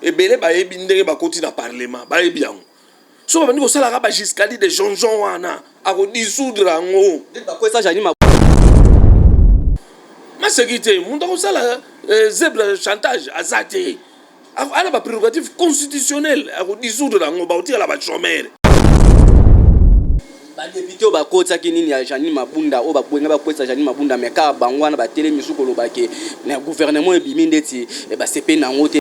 Ebele bayebi ndenge bakoti na parlement, bayebi yango. So babandi kosalaka ba giscali de jonjon wana, akodissoudre yango. Bakwesa Jani Maseki te, moto akosala zèbre chantage aza te. Ana ba prérogative constitutionnelle, akodissoudre yango, bakotikala bachômeur. Badéputé oyo bakotiaki nini ya Janine Mabunda, oyo babwenga bakwesa Janine Mabunda, mais kaka bango wana batelemi misu koloba ke na gouvernement ebimi ndeti basepe nango te.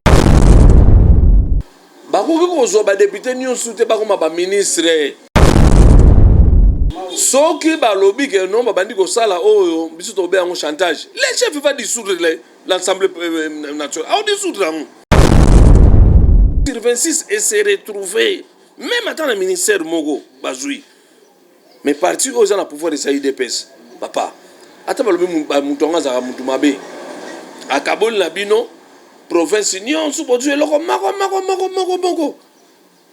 Bakoki kozwa badéputé nyonso te bakoma baministre. Soki balobi ke non, babandi kosala oyo biso tokobe yango chantage, le chef va dissoudre l'Assemblée nationale, aodissoudre yango sur 26 et se retrouver même ata na ministère moko bazwi. Mais parti oyo eza na pouvoir eza UDPS, papa. Ata balobi moto yango azalaka motu mabe, akaboli na bino province nyonso, bozwi eloko moko moko moko moko moko,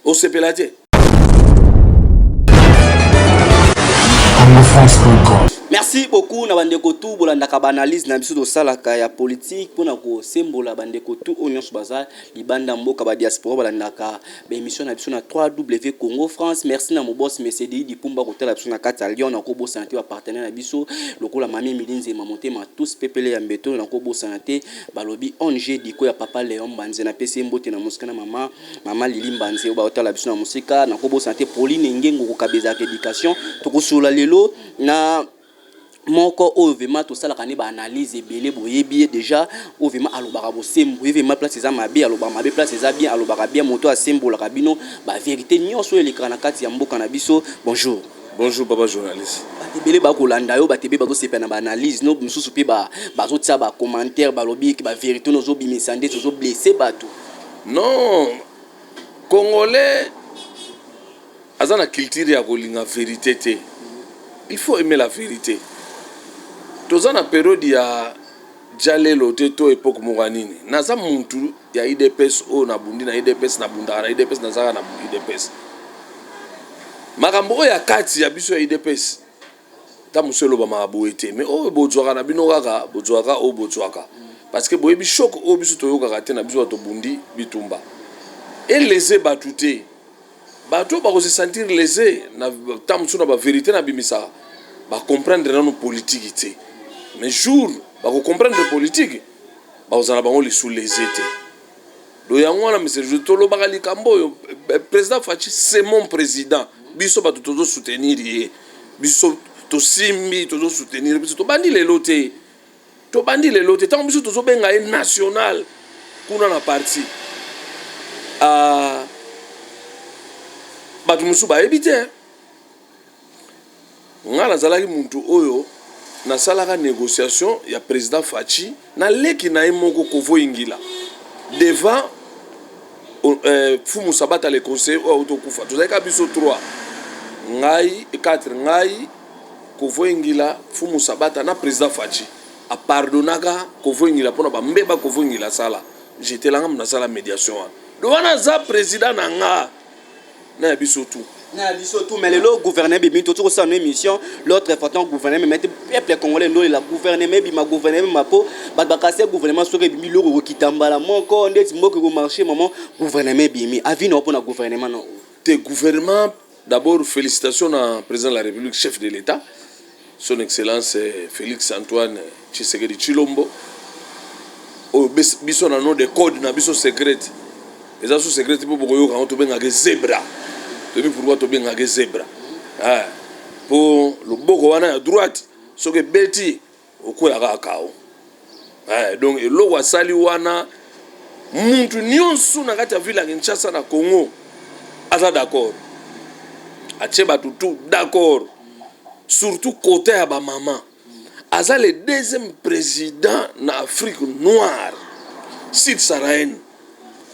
osepela te. congofrance.com. Merci beaucoup na bandeko tu bolandaka baanalyse na biso tosalaka ya politique mpona kosembola bandeko tu oyo nyonso baza libanda mboka, badiaspora, balandaka baémission na biso na 3W Congo France. Merci na mobos Mesedi Dipumba kotala biso na kati ya Lyon. Nakobosana te bapartenaire na biso lokola Mami Emili Nzema Motema tous pepele ya mbeto. Nakobosana te balobi ONG Diko ya papa Léon Mbanze, napesi ye mbote na mosika, na mama Lili Mbanze oyo baotala biso na mosika. Nakobosana te Pauline Ngengo kokaba ezalaka éducation. Tokosolola lelo na moko oyo vraiment tosalaka ne baanalyse ebele, boyebi ye déjà, oyo vraiment alobaka bosembo ye, vraiment place eza mabe alobaka mabe, place eza bien alobaka bien. Moto asembolaka bino bavérité nyonso oyo elekaka na kati ya mboka na biso. Bonjour. Bonjour, papa journaliste. Bato ebele bakolanda yo, bato ebele bazosepela na baanalyse no. Mosusu mpe bazotia bacommentaire, balobi bavérité no ozobimisa nde tozoblesser bato. Non, Congolais aza na culture ya kolinga vérité te. Il faut aimer la vérité. Toza na période ya jalelo te to époque moko ya nini. Naza mutu ya UDPS oyo nabundi na UDPS, nabundaka na UDPS, nazalaka na UDPS. Makambo oyo ya kati ya biso ya UDPS, ta mosu elobamaka boye te, mais oyo bozwaka na bino kaka bozwaka oyo bozwaka, parce que boyebi choc oyo biso toyokaka te. Na biso bato tobundi bitumba, elese bato te. Bato oyo bakose sentir lésé na ta mosusu na bavérité nabimisaka, bacomprendre nano politike te. Mais jour bakocomprendre politique, bakozala bango lisu lésé te. Do yango wana, monsieur, tolobaka likambo oyo: président Fatshi, c'est mon président. Biso bato tozosoutenir ye, biso tosimbi, tozosoutenir. Biso tobandi lelo te, tobandi lelo te. Ntango biso tozobenga ye national kuna na parti, bato mosusu bayebi te. Nga nazalaki mutu oyo nasalaka négociation ya président Fatshi na leki na ye moko Kovo Ingila devant Fumu Sabata, le conseiller oyo auti okufa. Tozalaki kaka biso 3, ngai 4, ngai, Kovo Ingila, Fumu Sabata na président Fatshi. Apardonaka Kovo Ingila mpona bambeba Kovo Ingila asala. Jetelanga nasala médiation wana. Do wana aza président na nga na ya biso tu. Na biso tout. Mais lelo gouvernement ebimi, toti kosala no émission l'autre fois. Tant gouvernement mete peuple congolais ndolela gouvernement ebima, gouvernement ebima, mpo bato bakasi gouvernement. Soki ebimi, biloko ekokita mbala moko, ndeti mboka ekomarcher. Mama, gouvernement ebimi, avis na mpona gouvernement no? Te, gouvernement, d'abord félicitations na président de la République, chef de l'État, Son Excellence Félix Antoine Tshisekedi Tshilombo, oyo biso na nom de code na biso secrète, eza so secrète mpo bokoyoka yango, tobengaka zebra. Toyebi pourquoi tobengaka zebra? Mpo loboko wana ya droite, soki ebeti, okweyaka kaka. Donc eloko asali wana, mutu nyonso na kati ya ville ya Kinshasa, na Congo, aza d'accord. Atie bato tout d'accord, surtout côté ya bamama. Aza le deuxième président na Afrique noire subsaharienne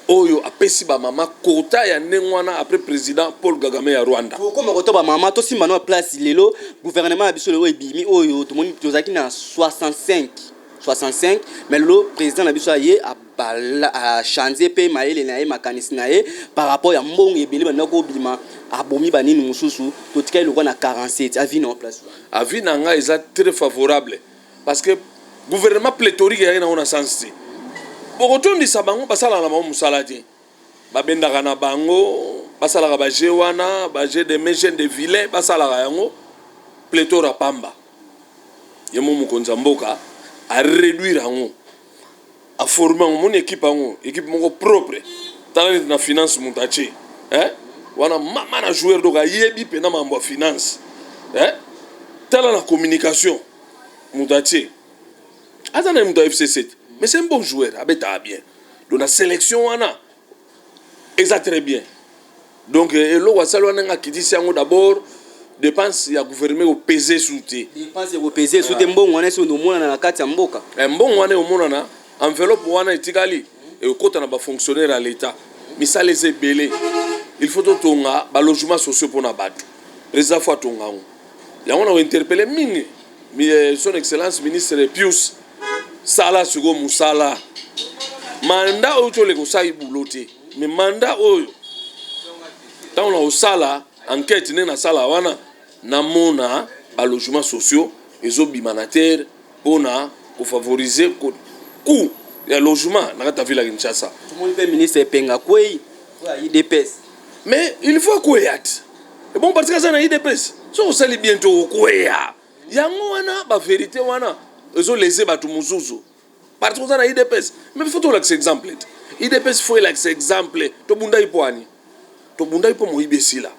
oyo apesi bamama kota ya ndenge wana, après président Paul Kagame ya Rwanda. Okoma koto bamama, tosimba no place. Lelo gouvernement ya biso lelo ebimi, oyo tomoni tozalaki na 65 65, mais lelo président na biso aye achange mpe mayele na ye, makanisi na ye par rapport ya mbongo ebele banda kobima, abomi banini mosusu, totikali lokwa na 47. Avis na place? Avis na ngai eza très favorable, parce que gouvernement pléthorique eyaki nango na sens te. Bokotondisa bango, basalaka na bango mosala te. Babendaka na bango, basalaka ba jeux wana, ba jeux de main, jeux de vilain, basalaka yango pléthore pamba. Ye mo mokonzi ya mboka aréduire yango, aforme yango. Moni équipe yango, équipe moko propre. Tala neti na finance, moto atie, eh? Wana mama na joueur, donc ayebi mpena makambo ya finance, eh? Tala na communication, moto atie aza na ye moto ya FCC te, mais c'est un bon joueur, abetaka bien. Donc na sélection wana eza très bien. Donc eloko asali wana, ndenge akitisi yango, d'abord dépense ya gouvernement ekopese su te. Dépense ekopese su te. Mbongo wana esi omonana na kati ya mboka. Mbongo wana eomonana, enveloppe wana etikali ekokɔta na bafonctionnaire ya l'État. Misala eza ebele. Il faut totonga balogement sociaux mpona bato. Président faut atonga yango. Yango na kointerpeller mingi Son Excellence ministre Pius. Sala sikoyo mosala. Mandat oyo toleka, osali boulot te, mais mandat oyo, ntango na kosala enquête ndenge nasala wana, namona balogement sociaux ezobima na terre mpona kofavoriser coût ya logement na kati ya ville ya Kinshasa. Tomoni mpe ministre Epenga kwei oyo ya UDPS. Mais il faut akweya te. Ebon, parce que aza na UDPS. Soki osali bien te, okweya. Yango wana bavérité wana ezoblesser bato mosusu parce que oza na UDPS. Mais faut tolakisa exemple te. UDPS faut elakisa exemple. Tobundaki mpo ani? Tobundaki mpo moyibi esila,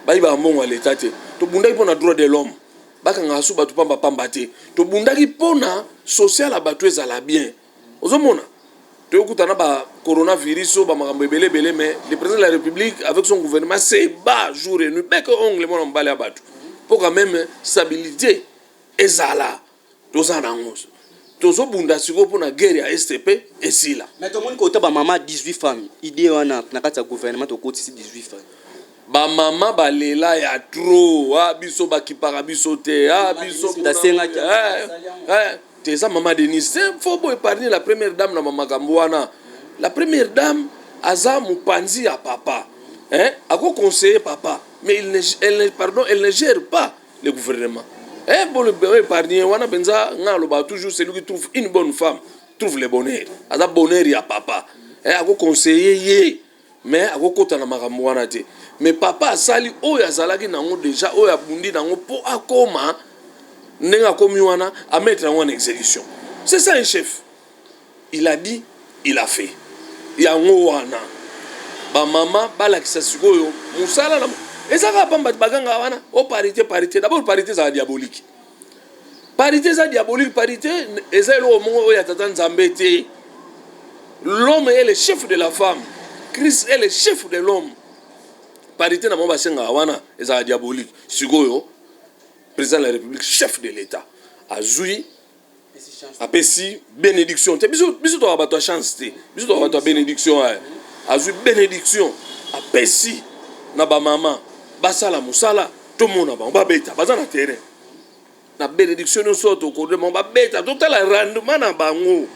bayibaka mbongo ya leta te. Tobundaki mpo na droit de l'homme, bakangaka su bato pambapamba te. Tobundaki mpo na social ya bato ezala bien. Ozomona toyokuta na bacoronavirus oyo, bamakambo ebele ebele, mais le président de la République avec son gouvernement se bat jour et nuit, bec ongle, mwana mobali ya bato, mpo quand même stabilité ezala. Toza nango, tozobunda sikoyo mpo na guerre ya stp esila. Mais tomoni kota bamama 18 femmes, idée wana na kati ya gouvernement, tokotisi 18 femmes. Bamama balela ya trop. A biso bakipaka biso te, a biso. Tasengaki. Te, eza mama Denise te. Faut bo épargner la première dame na bamakambo wana. La première dame aza mopanzi ya papa, hein? Akoconseiller papa, mais il ne, elle ne, pardon, elle ne gère pas le gouvernement, hein? Bo épargner wana mpenza. Nga alobaka toujours: celui qui trouve une bonne femme trouve le bonheur. Aza bonheur ya papa, hein? Akoconseiller ye, mais akokɔta na makambo wana te. Mais papa asali oyo azalaki nango déjà, oyo abundi nango mpo akóma ndenge akomi wana, amettre yango en exécution. C'est ça un chef. Il a dit, il a fait. Yango wana bamama balakisa sikoyo mosala na eza kaka pamba. Baganga wana o parité, parité. D'abord parité ezala diabolique. Parité eza diabolique. Parité eza eloko moko oyo ya tata Nzambe te. L'homme est le chef de la femme, Christ est le chef de l'homme. Parité na bango basengaka wana ezala diabolique. Sikoyo président de la République, chef de l'État, azwi, apesi bénédiction te. Biso, biso toka bato ya chance te, biso toka bato ya bénédiction. Azwi bénédiction, apesi na bamama basala mosala. Tomona bango babeta, baza na terrain. Na bénédiction nyonso tokode bango babeta, totala rendement na bango.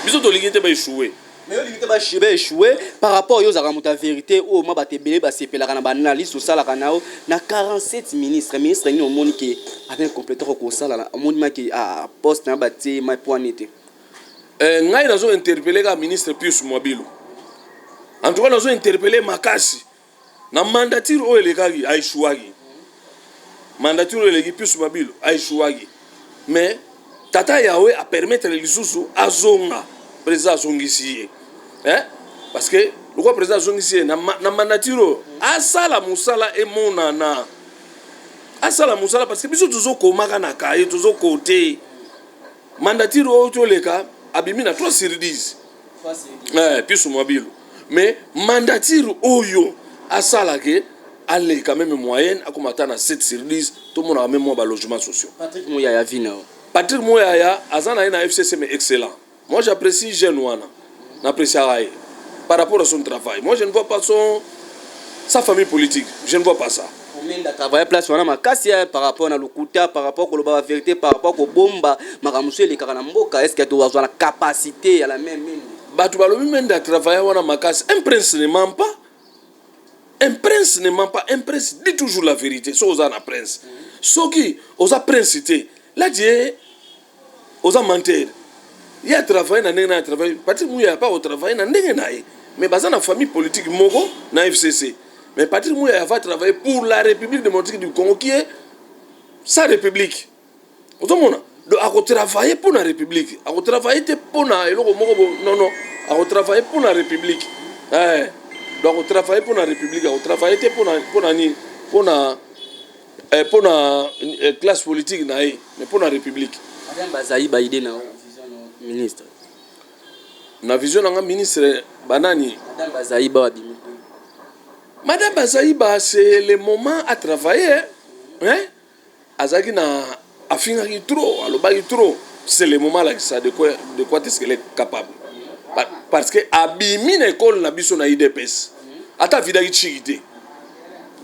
Biso tolingi te baéchouer. Mais olingi te baéchouer par rapport oyo ozalaka moto ya vérité, oyo mwa bato ebele basepelaka na baanalyse osalaka na yo. Na 47 ministre, ministre nini omoni ke avec compléter kosala, omoni maki poste na batie ma poani te? Ngai nazo interpeller kaka ministre Pius Mwabilu. En tout cas nazo interpeller makasi. Na mandature oyo elekaki, aéchouaki. Mandature oyo eleki, Pius Mwabilu aéchouaki, mais tata Yawe apermettre lisusu azonga. Président azongisi ye, eh? Parce que lokwa président azongisi ye na mandature oyo, asala mosala emonana, asala mosala, parce que biso tozokomaka na kaye, tozokote. Mandature oyo toleka, abimi na 3 sur 10, Pius Mwabilu. Mais mandature oyo asalake, aleka même moyenne, akoma ata na 7 sur 10, tomonaka même mwa balogement sociaux. Patrick Muyaya, vina. Patrick Muyaya aza na ye na FCC, mais excellent. Moi j'apprécie jeune wana, n'appréciaka ye par rapport à son travail. Moi je ne vois pas son sa famille politique, je ne vois pas ça. Omenda travaille place wana makasi par rapport na lokuta, par rapport koloba bavérité, par rapport kobomba makambo mosusu elekaka na mboka. Est ce que tozwa na capacité ya la même Mende? Bato balobi Mende atravaille wana makasi. Un prince ne ment pas, un prince ne ment pas. Un prince dit toujours la vérité. Soki oza na prince, soki oza prince te, lati ye oza menteur. Ye atravaille na ndenge na ye, atravaille. Patrick Muyaya pa otravaille na ndenge na ye. Mais baza na famille politique moko na FCC. Mais Patrick Muyaya va travailler pour la République démocratique du Congo, qui est sa république. Ozomona, donc akotravaille mpo na république, akotravaille te mpo na eloko moko. Non, non, akotravaille mpo na république. Donc akotravaille mpo na république, akotravaille te mpo na nini, mpo na classe politique na ye, mais mpo na république. Madame bazali baide na ministre? Na vision na nga, ministre banani? Madame bazali ba babimi. Madame Bazaiba, c'est le moment à travailler, hein? Azalaki na afingaki trop, alobaki trop. C'est le moment alakisa de quoi est-ce qu'elle est capable, parce que abimi na ekole na biso na UDPS, ata avidaki chiki te.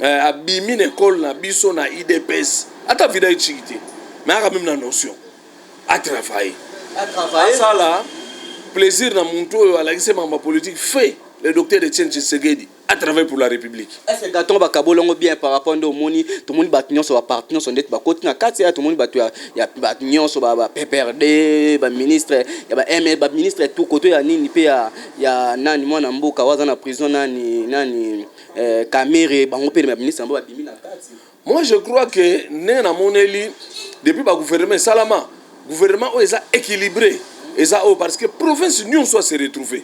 Abimi na ekole na biso na UDPS, ata avidaki chiki te, mais aka même na notion atravaille, asala plaisir na muntu oyo alakisi makambo ya politique fait le docteur Etienne Tshisekedi a travaillé pour la République. Est-ce que gâteau bakabola yango bien par rapport nde omoni, tomoni bato nyonso, baparti nyonso ndeti bakoti na kati ya, tomoni bato ya bato nyonso, ba PPRD, baministre ya ba M, baministre tout koto ya nini mpe ya nani, mwana mboka oyo aza na prison, nani nani, Kamerhe, bango mpe baministre yango babimi na kati. Moi, je crois que ndenge namoneli depuis bagouvernement esalama, gouvernement oyo eza équilibré, eza oyo, parce que province nyonso ase retrouver.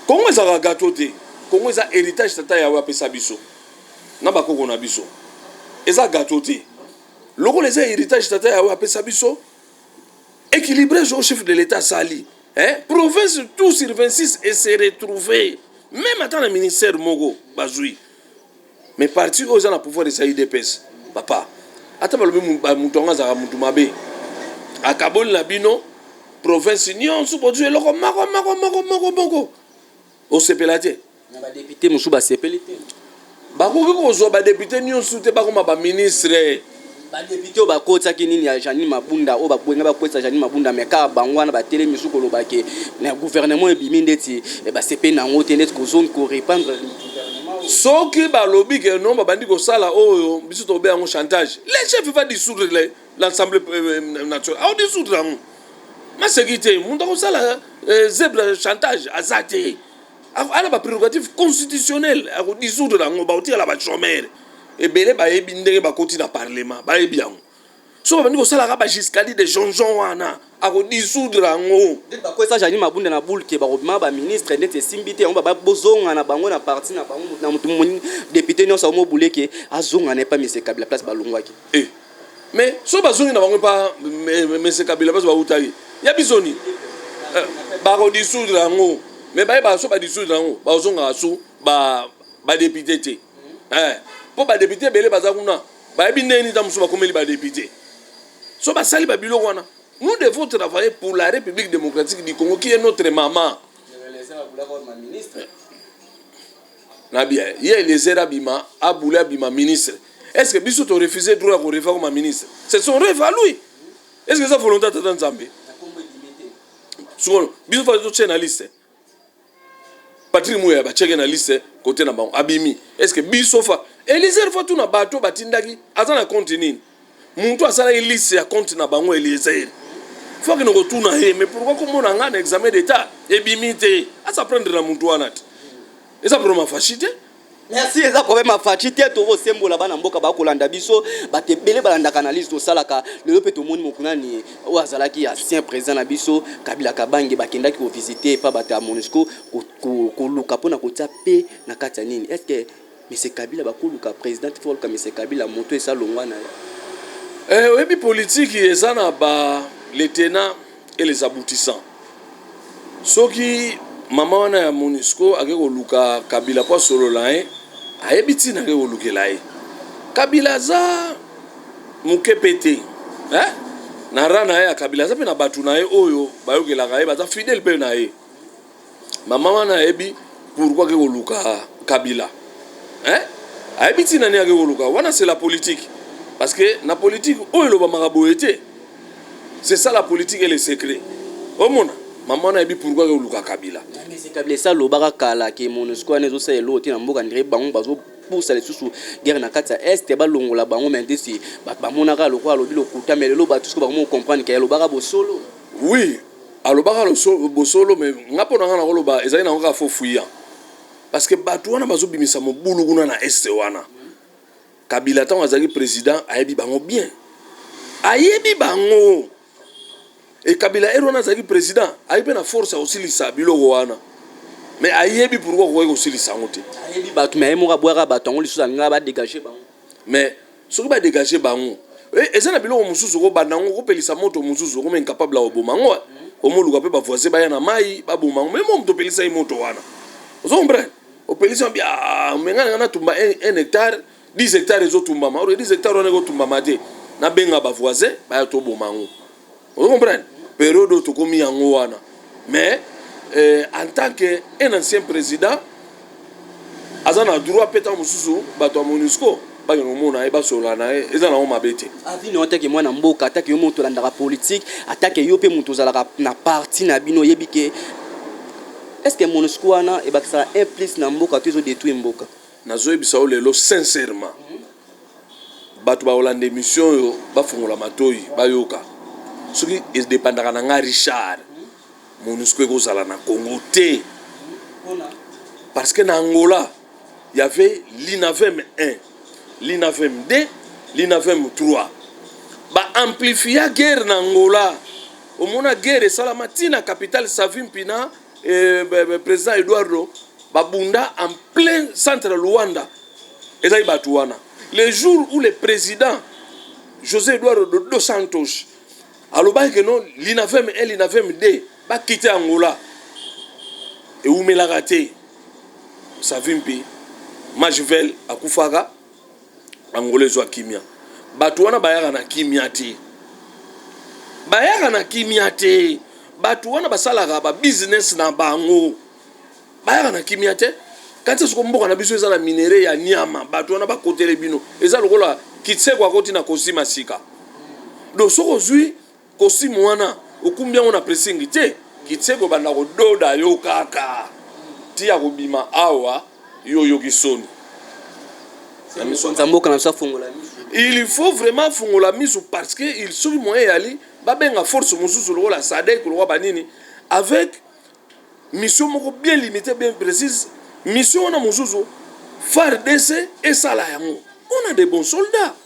Kongo ezalaka gâteau te. Kongo eza héritage tata Yawe apesa biso na bakoko na biso. Eza gâteau te. Lokola eza héritage tata Yawe apesa biso, équilibré au chef de l'État asali, hein? Province tout sur 26 et se retrouver même ata na ministère moko bazwi. Mais parti oyo eza na pouvoir eza UDPS. Papa, ata balobi moto yango azalaka motu mabe, akaboli na bino province nyonso, bozwi eloko moko moko moko moko moko, osepela te? Na badéputé mosusu basepeli te. Bakoki kozwa badéputé nyonso te bakoma baministre. Badéputé oyo bakotiaki nini ya Janine Mabunda, oyo babwenga bakotisa Janine Mabunda, mais kaka bango wana batelemi misu koloba ke na gouvernement ebimi ndeti basepeli nango te, ndeti kozongi korépandre. Soki balobi ke non, babandi kosala oyo biso tokobe yango chantage, le chef va dissoudre l'Assemblée nationale. Aodissoudre yango, maseki te. Moto akosala zèbre chantage aza te. Ana baprérogative constitutionnelle, akodissoudre yango, bakotikala bachômeur ebele. Bayebi ndenge bakoti na parlement, bayebi yango. So babandi kosalaka bagiscali de jonjon wana, akodissoudre yango. Bakwesa Janine Mabunda na boule ke bakobima baministre, ndeti esimbi te yango, bozonga na bango na parti na bango, na motu député nyonso amobule ke azonga na epa Mese Kabila, place balongwaki. Eh. Mais so bazongi na bango epa Mese Kabila, place bautaki ya biso ni bakodissoudre yango. Mais bayebaka, so badissoudre yango, bazongaka su badéputé te, mpo badéputé ebele baza kuna, bayebi ndenge nini ta mosusu bakomeli badéputé. So basali babiloko wana, nous devons travailler pour la République démocratique du Congo, qui est notre maman. Na bien ye Eliezer abima, abule, abima ministre. Est ce que biso torefuse droit ya korêver koma ministre? C'est son rêve à lui. Est ce que eza volonté tata Nzambe? Sikoyo biso fa totie na liste Patrick Muya, batiaki na liste kote na bango, abimi. Est ce que biso fa Eliezer fa tuna bato batindaki aza na compte nini? Muntu asalaki liste ya compte na bango, Eliezer faut akende kotuna ye. Mais pourquoi komona nga na examen d'état ebimi te? Asa prendre na muntu wana te, eza problème afashi te. Merci, eza problème afaci te. Tokosembola bana mboka bakolanda biso, bato ebele balandaka analyse tosalaka lelo. Mpe tomoni mokunani oyo azalaki ancien président na biso Kabila Kabange, bakendaki kovisite epa bato ya MONUSCO, koluka mpona kotia mpe na kati ya nini. Est ce que monsieur Kabila bakoluka président te, fo baluka monsieur Kabila, moto esalongwa na ye? Oyebi, politike eza na ba les tenants et les aboutissants. Soki mama wana ya MONUSCO ake koluka Kabila mpo asolola ye, ayebi ntina ake kolukela ye. Kabila aza moke mpe te, eh? Na ra na ye ya Kabila, aza mpe na bato na ye oyo bayokelaka ye, baza fidèle mpe na ye. Mama wana ayebi pourquoi ake koluka Kabila, eh? Ayebi ntina nini ake koluka wana. C'est la politique, parce que na politique oyo elobamaka boye te. C'est ça la politique et le secret. Omona, mama wana ayebi pourquoi ake koluka Kabila. Monsieur Kabila esi alobaka kala ke MONUSCO wana ezosala eloko te na mboka, ndire bango bazopusa lisusu guerre na kati ya Est, balongola bango. Mais ndesi bato bamonaka lokola alobi lokuta, mais lelo bato siko bakomo comprendre ke alobaka bosolo. Oui. Alobaka bosolo, mais nga, mpo na nga, nakoloba ezali nango kaka faux fuyant, parce que bato wana bazobimisa mobulu kuna na Est wana. Kabila, ntango azalaki président, ayebi bango bien, ayebi bango. E Kabila ere wana azalaki président, ayebi mpe na force ya kosilisa biloko wana, mais ayebi pourquoi akoki kosilisa yango te. Ayebi bato, mais aye moko abwaka bato yango lisusu, alingaka badégage bango. Mais soki badégage bango, eza na biloko mosusu okobanda yango, okopelisa moto mosusu, okoma incapable ya koboma yango. Omoluka mpe bavoisin baya na mai baboma yango. Mais mo moto opelisa ye moto wana, ozo comprendre, opelisi bia me ngai nanga natumba 1 hectare, 10 hectare ezotumbama. Or 10 hectare wana ekotumbama te, nabenga bavoisin baya toboma yango. Ozo comprendre, période oyo tokomi yango wana. Mais en tant que un ancien président, aza na droit mpe ntango mosusu bato ya MONUSCO bakende komona ye, basolola na ye, eza nango mabe te. Avis na yo, atake mwana mboka, atake yo moto olandaka politique, atake yo mpe moto ozalaka na parti na bino, oyebi ke est ce que MONUSCO wana ebakisaka un plus na mboka to ezodétruire mboka? Nazoyebisa yo lelo sincèrement, bato bakolanda émission oyo, bafongola matoi bayoka. Soki edépendaka na nga Richard, MONUSCO ekozala na Congo te, parce que na Angola y avait l'INAVEM 1, l'INAVEM 2, l'INAVEM 3. Baamplifia guerre na Angola. Omona guerre esalama ntina capitale Savimbi na président Eduardo babunda en plein centre Luanda. Ezali bato wana. Le jour où le président José Eduardo dos Santos alobaki ke non, l'INAVEM 1, l'INAVEM 2 bakite Angola, ewumelaka te, Savimbi Majvel akufaka, Angola ezwa kimia. Bato wana bayaka na kimia te, bayaka na kimia te. Bato wana basalaka babusiness na bango, bayaka na kimia te. Kati soko mboka na biso eza na minerai ya nyama, bato wana bakotele bino. Eza lokola kitseko akoti na kosima sika. Donc soki ozwi kosimu wana, okumbi yango na pressing te, kitseko banda kododa yo kaka ti ya kobima awa, yo oyoki soni. Mokonzi mboka na biso afongola miso. Il faut vraiment fungola miso, parce que il soki moyen eyali, babenga force mosusu lokola SADC, lokola banini, avec mission moko bien limitée, bien précise. Mission wana mosusu, FARDC esala yango. On a des bons soldats,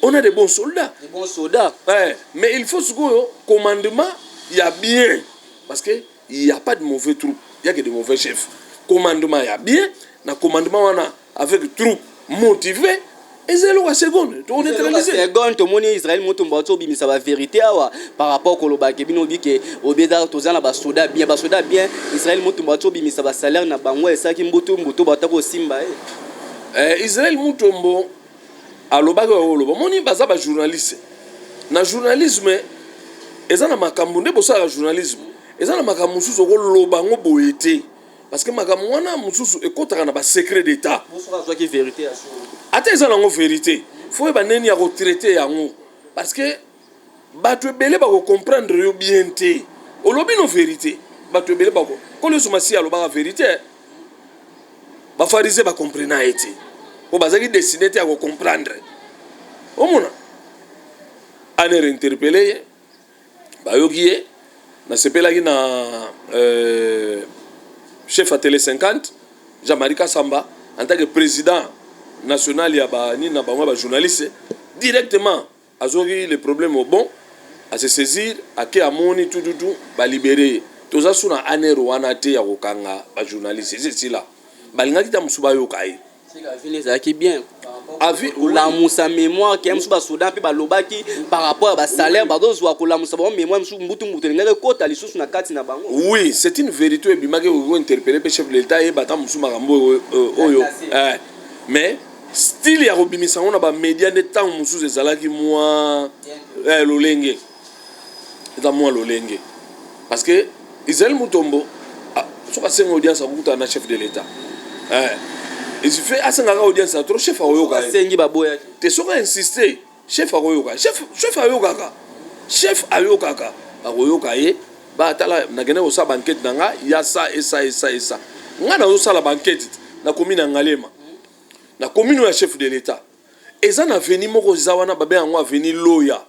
on a des bons soldats. Des bons soldats. Ouais, mais il faut sikoyo commandement ya bien, parce que il y a pas de mauvais troupes, il y a que de mauvais chefs. Commandement ya bien, na commandement wana avec troupe motivée, eza eloko ya seconde, toneutraliser. Seconde, tomoni Israel Mutombo ati obimisa bavérité awa par rapport kolobaka bino obi ke obi eza toza na basoda bien, basoda bien. Israel Mutombo ati obimisa basalaire na bango, esalaki mbutu mbutu, bata kosimba ye. Israel Mutombo alobaki oyo oloba. Omoni, baza bajournaliste. Na journalisme eza na makambo nde bosalaka journalisme, eza na makambo mosusu okoloba yango boye te, parce que makambo wana mosusu ekɔtaka na basecret d'état. Mosuku azwaki vérité ya solo. Ata eza nango vérité, faut oyeba ndeni ya kotraite yango, parce que bato ebele bakocomprendre yo bien te. Olobi no vérité, bato ebele bako kolo. Yesu Masiya alobaka vérité, bafarisien bacomprena ye te, po bazalaki destiné te ya kocomprendre. Omona ANR interpellé ye, bayoki ye. Nasepelaki na chef ya Télé 50, Jean-Marie Kasamba, en tant que président national ya banini na bango ya bajournaliste. Directement azwaki le problème au bon, ase saisir, ake amoni tututu, balibere ye. Toza su na ANR wana te ya kokanga bajournaliste, eza esila. Balingaki ta mosusu bayoka ye. Avis ezalaki bien, kolamusa mémoire ke mosusu basoda mpe balobaki par rapport ya basalaire bazozwa, kolamusa bango mémoire mosusu, mbutu mbutu elingaki ekota lisusu na kati na bango. Oui, c'est une vérité oyo ebimaki, okointerpelle mpe chef de l'État, ayeba ata mosusu makambo oyo. Mais style ya kobimisa yango na bamédia nde ntango mosusu ezalaki mwa lolenge, eza mwa lolenge, parce que Israel Mutombo, soki asenga audience, akokutana na chef de l'État. Esife asengaka audience ya trop, chef akoyoka. Asengi, baboyaki. Te, soki ainsiste, chef akoyoka. Chef ayokaka, chef ayokaka, akoyoka ye. Batala, nakende kosala bankete na nga ya sa esa esa esa. Nga nazosala bankete na commune ya Ngaliema, na commune oyo ya chef de l'État. Eza na avenue moko eza wana, babenga yango avenue Loya,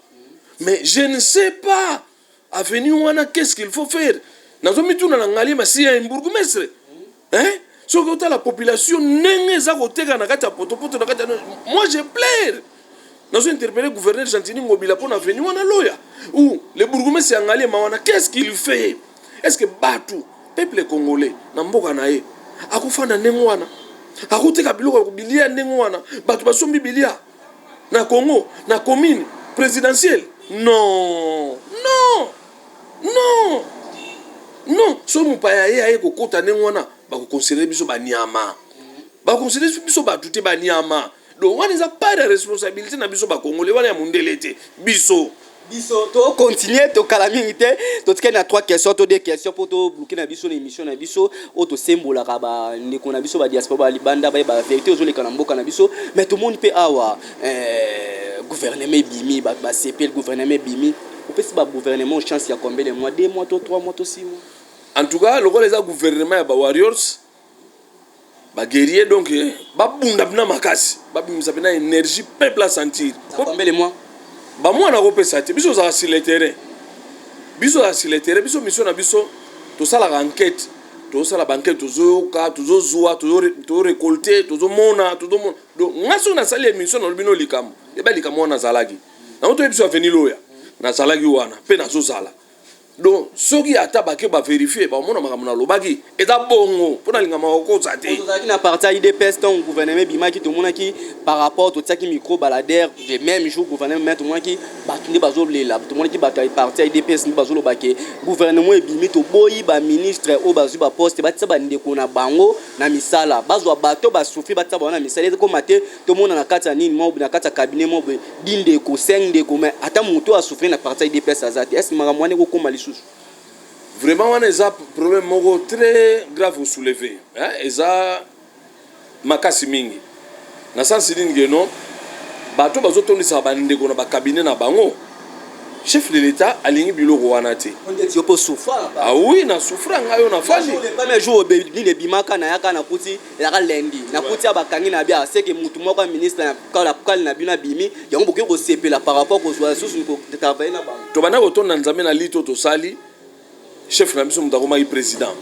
mais je ne sais pas. Avenue wana, qu'est-ce qu'il faut faire? Nazomituna na Ngaliema, si ya bourgmestre, hein? Soki otala population ndenge eza koteka na kati ya potopoto na kati ya, moi je pleure. Nazo interpeller gouverneur Gentiny Ngobila mpo na avenue wana Loya ou le bourgmestre ya Ngaliema wana, qu'est-ce qu'il fait? Est ce que bato, peuple congolais na mboka na ye, akofanda ndenge wana, akoteka biloko ya bilia ndenge wana? Bato basombi bilia na Congo na commune présidentielle? Non, non, non, non. So mopaya ye aye kokota ndenge wana, bakoconsidérer biso banyama, bakoconsidérer biso bato te, banyama. Donc wana eza part ya responsabilité na biso bakongole wana ya mondele te, biso. Biso tocontinue, tokala mingi te, totikali na trois questions to deux questions mpo tobloquer na biso na émission na biso oyo tosembolaka bandeko na biso badiaspora balibanda, bayeba vérité ozoleka na mboka na biso. Mais tomoni mpe awa gouvernement ebimi, bato basepeli, gouvernement ebimi. Opesi bagouvernement chance ya combien de mois? 2 mois to 3 mois to 6 mois? En tout cas, lokola eza gouvernement ya bawarriors, baguerrier, donc babunda mpena makasi, babimisa mpena énergie, peuple asentir. Combien de mois? Bamwana kopesa te. Biso ozalaka sur le terrain, biso ozalaka sur le terrain. Biso, mission na biso, tosalaka enquête, tozosala baenquête, tozoyoka, tozozwa, tozorécolter, tozomona, tozomona. Donc nga soki nasali émission, nalobi no likambo, eba likambo wana nazalaki nango. Toyebi biso avenue Loya, nazalaki wana mpe nazozala. Donc soki ata bake bavérifier, bamona makambo nalobaki eza bongo, mpo nalinga kokosa te. Tozalaki na parti ya UDPS. Ntango gouvernement ebimaki, tomonaki par rapport, totiaki micro baladeur le même jour gouvernement, mais tomonaki bato nde bazolela. Tomonaki bato ya parti ya UDPS nde bazoloba ke gouvernement ebimi, toboyi baministre oyo bazwi baposte, batia bandeko na bango na misala, bazwa bato basouffrir, batia bango na misala. Ekoma te tomona na kati ya nini mo, na kati ya cabinet mo boye, 10 ndeko, 5 ndeko, mais ata moto oyo asouffrir na parti ya UDPS aza te. Est ce makambo wana ekokoma lisusu? Vraiment, wana eza problème moko très grave osoulever, hein? Eza makasi mingi na sansi nini keno bato bazotondisaka bandeko na bakabinet na bango. Chef de l'État alingi biloko wana te. Ndeti yo mpo souffra? Ah oui, na souffra ngai oyo nafandi. Le premier jour nini ebimaka, nayaka, nakuti ezalaka lundi, nakuti ya bakangi na bia seke mutu moko ya ministre na kale na bino abimi yango, bokoki kosepela par rapport kozwa lisusu kotravailler na bango? Tobanda kotonda Nzambe na lito. Tosali chef na biso, moto akomaki président,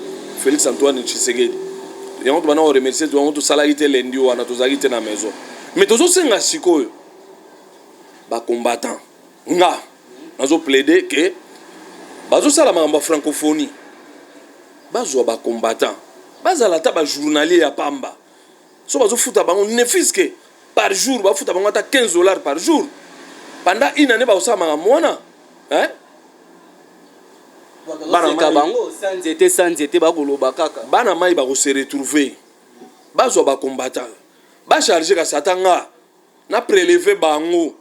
Félix Antoine Tshisekedi, yango tobanda koremercier yango. Tosalaki te lundi wana, tozalaki te na maison, mais tozosenga sikoyo bacombattant. Nga nazoplaider ke bazosala makambo ya francophonie, bazwa bacombattant, bazala ata bajournalier ya pamba. So bazofuta bango ne fût-ce que par jour, bafuta bango ata 15 $ par jour pendant une année, bakosala makambo wana, hein? Bana bango sans nzete, sans nzete, bakoloba kaka. Bana mai bakose retrouver. Bazwa bacombattant, bacharge, kasi ata nga na prélever bango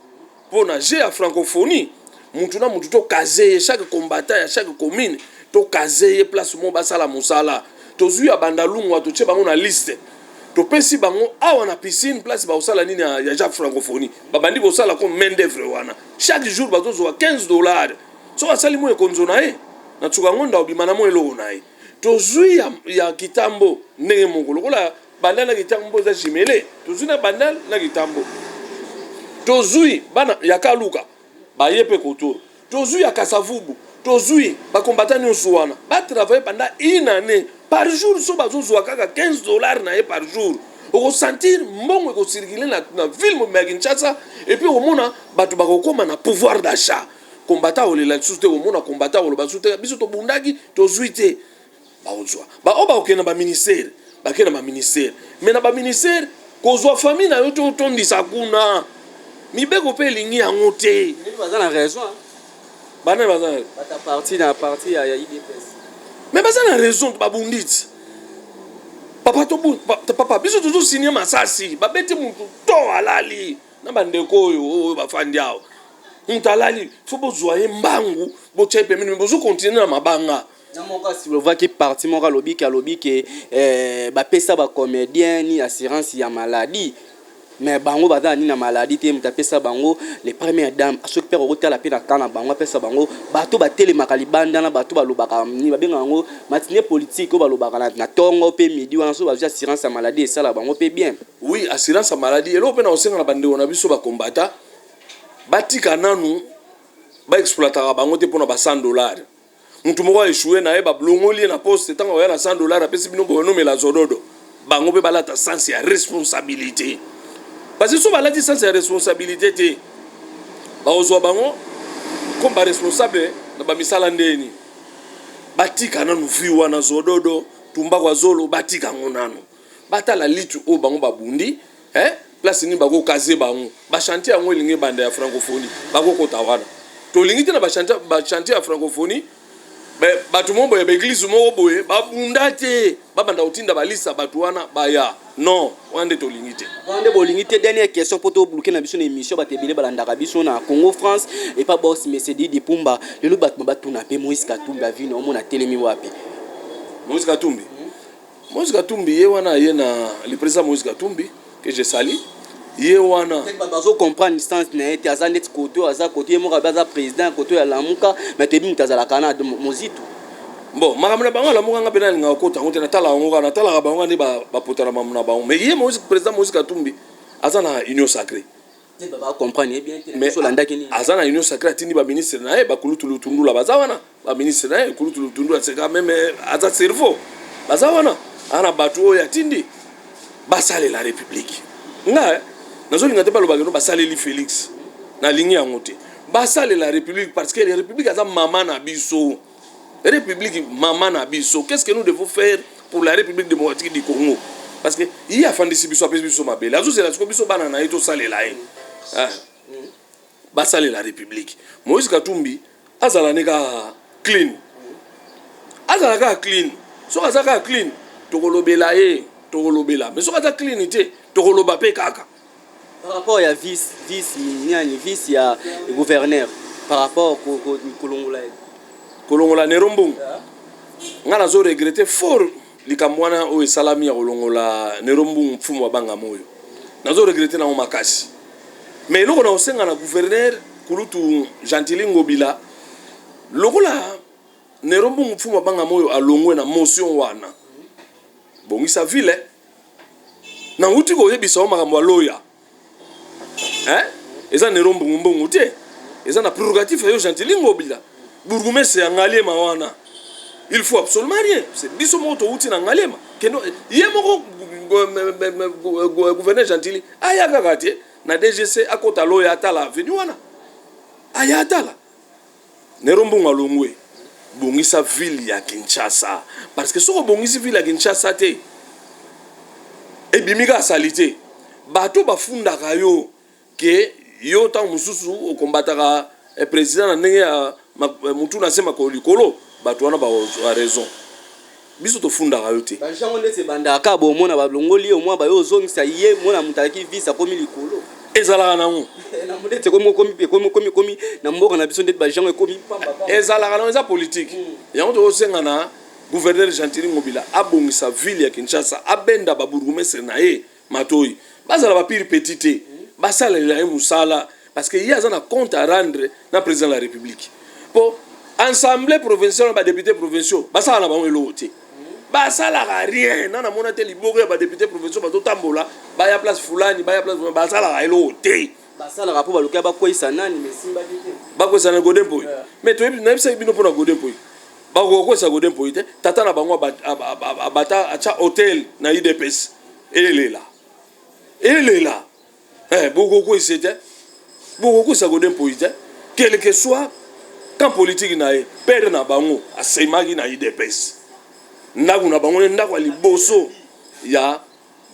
mpo na jeu ya francophonie. Mutu na mutu tocaser ye, chaque combattant ya chaque commune tocaser ye place moko, basala mosala. Tozwi ya Bandalungwa, totie bango na liste, topesi bango awa na piscine place bakosala nini ya jeu francophonie. Babandi kosala comme main d'œuvre wana, chaque jour bazozwa 15 $. Soki asali mo ekonzo na ye na tsuka yango, nda obima na mo eloko na ye. Tozwi ya Kitambo ndenge moko, lokola Bandal na Kitambo eza jumelé, tozwi na Bandal na Kitambo, tozwi bana ya Kaluka baye mpe koto, tozwi ya Kasavubu, tozwi bakombata nyonso wana, batravaille pendant une année. Par jour so bazozwa kaka 15 $ na ye par jour, okosentir mbongo ekocirculer na ville mobimba ya Kinshasa. Et puis okomona bato bakokóma na pouvoir d'achat. Kombata olela lisusu te, komona kombata koloba lisusu te: biso tobundaki, tozwi te. Bakozwa baoyo bakokende na baministère, bakende na baministère, mais na baministère kozwa famille na yo te, otondisa kuna, mibeko mpe elingi yango te. Baza na raison. Bana baza na bata parti na parti ya UDPS. Mais baza na raison, babundi ti papa tobu papa. Biso tozosigner masasi, babeti mutu to alali na bandeko oyo oyo bafandi awa. Mutu alali, fo bozwa ye mbangu, botya ye pembeni, bozocontinuer na mabanga. Na moko asilovaki parti moko, alobi ke bapesa bacomédien ni assurance ya maladie, mais bango baza na nini na maladie te. Moto apesa bango, les premières dames, soki mpe akokotala mpe na ka na bango, apesa bango. Bato batelemaka libanda na bato balobaka nini, babengaka yango matinée politique, oyo balobaka na ntongo mpe midi wana, so bazwi assurance ya maladie, esala bango mpe bien. Oui, assurance ya maladie, eloko mpe na kosenga na bandeko na biso bakombata, batika nanu. Ba exploitaka bango te pona ba 100 dollars. Mutu moko a echoue na ye ba longoli ye na poste tango akoya na 100 dollars apesi bino bonomela zododo. Bango pe balata sens ya responsabilite. Parce que soki balati sens ya responsabilite te bakozwa bango comme ba responsable na ba misala ndeni. Batika nanu vie wana zododo, tumbakwa zolo batika yango nanu. Batala lutte oyo bango babundi eh place nini bako caser bango. Ba chantier yango elingi ebanda ya francophonie bako kota wana. Tolingi te na ba chantier ba chantier ya francophonie bato moko boye ba eglise moko boye babunda te babanda kotinda ba liste ya bato wana baya non wana nde tolingi te. Wana nde bolingi te. Dernière question po to boucler na biso na émission bato ebele balandaka biso na Congo France et pas boss Monsieur Didi Pumba lelo bato batuna pe Moïse Katumbi avino omona telemi wapi? Moïse Katumbi Moïse Katumbi ye wana aye na le président Moïse Katumbi que je salue ye wana. Peut-être bazo comprendre sens na ye te aza ndeti koto aza koto ye moko aza président koto ya Lamuka mais toyebi moto azalaka na Mozito. Bon makambo na bango ya Lamuka nga mpe nalingaka kokota yango te natalaka yango kaka natalaka bango kaka nde bapotana makambo na bango mais ye Moïse président Moïse Katumbi aza na union sacrée. Mais aza na union sacrée atindi ba ministre na ye ba kulutu lutundula baza wana ba ministre na ye kulutu lutundula c'est quand même aza cerveau baza wana aza na bato oyo atindi basalela république nga nazolinga te baloba keno basaleli Félix nalingi yango te basalela république parce que république aza mama na biso Republique maman na biso qu'est-ce que nous devons faire pour la République démocratique du Congo parce que ye afandisi biso apesi biso mabele azozela siko biso bana na ye tosalela ye ah. Basalela République. Moïse Katumbi azala ne kaka clean, azala kaka clean. Soki aza kaka clean tokolobela ye, tokolobela mais soki aza clean te tokoloba mpe kaka. Par rapport ya vice vice nani vice ya gouverneur par rapport kolongola ye. Kolongola Nero Mbungu. Nga nazo regretter fort likambo wana oyo esalami ya kolongola Nero Mbungu mfumu wa banga moyo. Nazo regretter nango makasi. Mais eloko na kosenga na gouverneur kulutu Gentili Ngobila lokola Nero Mbungu mfumu wa banga moyo alongwe na motion wana. Bongisa ville. Nawuti koyebisa yo makambo ya loya hein? Eza Nero mbungu mbungu te, eza na prérogative ya yo Gentili Ngobila, bourgmestre ya Ngaliema wana. Il faut absolument rien. C'est biso moko towuti na Ngaliema. Kendo ye moko gouverneur Gentili aya kaka te na DGC akota loya atala avenue wana. Aya atala. Nero Mbongo alongwe, bongisa ville ya Kinshasa parce que soki obongisi ville ya Kinshasa te ebimi kaka salite. Bato bafundaka yo ke yo ntango mosusu okombataka eh, president na ndenge ya eh, mutu na se makolo likolo, bato wana bazwa raison. Biso tofundaka yo te. Ba jango ndeti ebandaka kaka bomona balongoli ye omwa baye ozongisa ye mona moto alaki vice akomi likolo. Ezalaka nango. Na ndeti ekomi ekomi ekomi ekomi ekomi na mboka na biso ndeti ba jango ekomi pamba pamba. Ezalaka nango eza politique. Yango tozosenga na gouverneur Gentiny Ngobila abongisa ville ya Kinshasa, abenda ba bourgmestre na ye matoyi. Bazala ba pire petit te. Basalela ye mosala parce que ye aza na compte à rendre na président de la République. Po assemblée provinciale na ba députés provinciaux basala na bango eloko te. Basalaka rien. Na namona te liboko ya ba députés provinciaux bazotambola baya place fulani baya place fulani basalaka eloko te. Basalaka po baluka bakweyisa nani mais esimbaki te. Bakweyisa na Godin Mpoyi. Mais toyebi nayebisaki bino pona Godin Mpoyi. Bakoka kokweyisa Godin Mpoyi te. Tata na bango abata atya hotel na UDPS. Elela. Elela. Eh, bokokweyisa te. Bokokweyisa Godin Mpoyi te. Quel que soit camp politique na ye, père na bango asemaki na UDPS. Ndako na bango nde ndako ya liboso ya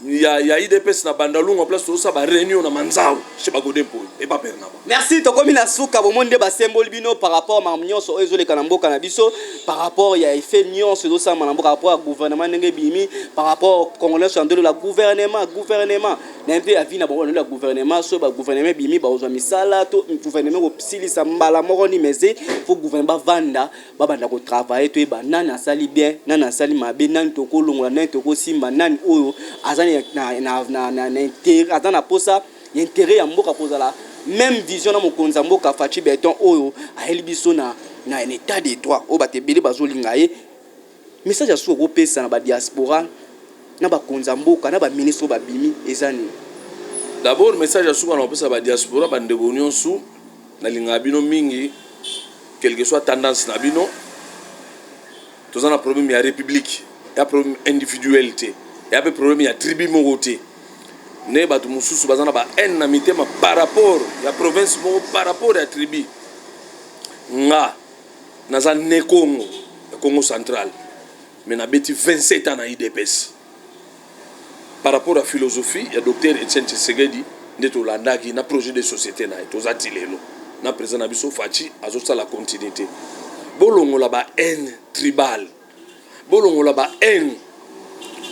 ya ya UDPS na Bandalungwa place tozosala ba réunion na Manzau chez ba Godin Mpoyi et ba père na bango. Merci, tokomi na suka bomoni nde basemboli bino par rapport makambo nyonso oyo ezoleka na mboka na biso par rapport ya effet nyonso ezosalama na mboka par rapport ya gouvernement ndenge ebimi par rapport congolais nyonso ya ndolo la gouvernement gouvernement na mpe avis na bango ya gouvernement so ba gouvernement ebimi bakozwa misala to gouvernement ekosilisa mbala moko ni mese fo gouvernement bavanda babanda ko travailler toyeba nani asali bien nani asali mabe nani tokolongola nani tokosimba nani oyo aza na, na, na, na, na intérêt aza na posa ya intérêt ya mboka kozala même vision na mokonzi ya mboka Fatshi Beton oyo ayeli biso na, na un état de droit oyo bato ebele bazolinga ye message ya suka okopesa na ba diaspora na bakonzi ya mboka na ba ministre oyo babimi eza nini? D'abord message ya suka na kopesa ba diaspora bandeko nyonso nalingaka bino mingi. Quelque soit tendance na bino, toza na problème ya république, ya problème individuel te, ya mpe problème ya tribu moko te. Nde bato mosusu baza na ba haine na mitema par rapport ya province moko, par rapport ya tribu. Nga naza ne Congo, ya Congo Central, mais nabeti 27 ans na UDPS par rapport à philosophie ya docteur Etienne Tshisekedi. Nde tolandaki na projet de société na ye. Toza ti lelo na président na biso Fatshi, azosala continuité. Bolongola ba haine tribale, bolongola ba haine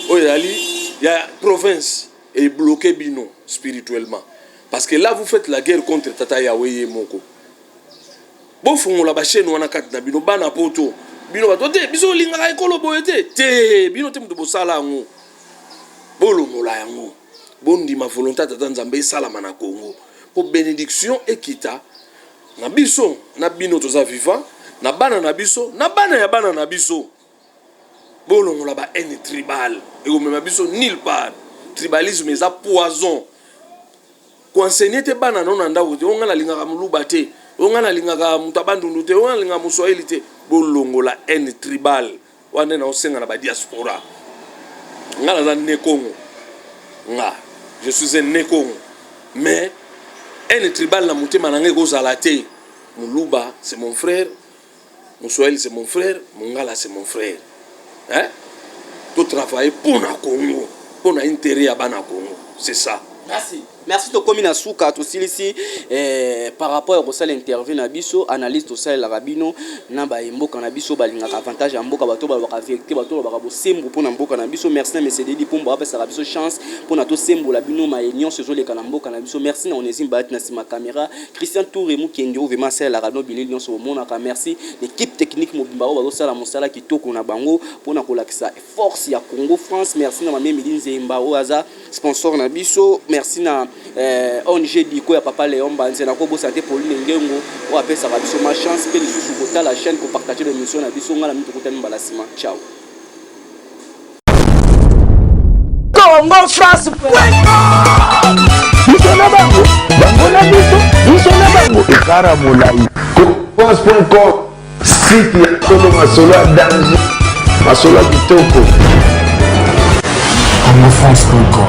oyo ezali ya province, ebloquer bino spirituellement, parce que là vous faites la guerre contre Tata Yawe ye moko. Bofungola bachaîne wana kati na bino. Bana Poto, bino bato te, biso olingaka ekolo boye te te, bino te moto bosala yango. Bolongola yango, bondima volonté ya Tata Nzambe esalama na Congo, mpo bénédiction ekita na biso, na bino toza vivant, na bana na biso, na bana ya bana na biso. Bolongola ba haine tribale, ekomema biso nulle part. Tribalisme eza poison. Koenseigner te bana no na ndako te: "O, ngai nalingaka Moluba te, o, ngai nalingaka moto Abandundu te, o, ngai nalingaka Moswahili te." Bolongola haine tribale wana. Nde naosenga na badiaspora. Nga naza ne Congo, nga je suis un ne Congo, mais haine tribale na motema na ngai ekozala te. Moluba c'est mon frère, Moswahili c'est mon frère, Mongala c'est mon frère, hein? Totravaille mpo na Congo, mpo na intérêt ya bana Congo, c'est ça. Merci, merci. Tokomi na suka, tosilisi par rapport ya kosala interview na biso, analyse tosalelaka bino na bayemboka na biso balingaka avantage ya mboka, bato balobaka vérité, bato balobaka bosembo mpona mboka na biso. Merci na Mcdd Mpombo, apesaka biso chance mpona tosembola bino maye nyonso ezoleka na mboka na biso. Merci na Onésime Bayati na nsima caméra, Christian Touré Mokende oyo vraiment asalelaka bino bilili nyonso bomonaka. Merci l'équipe technique mobimba oyo bazosala mosala kitoko na bango mpona kolakisa force ya Congo France. Merci na Mame Mili Nzemba oyo aza sponsor na biso. Merci na ONG Diko ya papa Léon Banze. Nakobosana te Pauline Ngengo oyo apesaka biso ma chance mpe lisusu kotala chaîne, kopartager l'émission na biso. Ngai na mini, tokutani mbala nsima. Ciao. Congo France. Biso na bango, bango na biso, biso na bango, ekara molai. France.com, site ya solo, masolo ya danger, masolo ya kitoko. congofrance.com.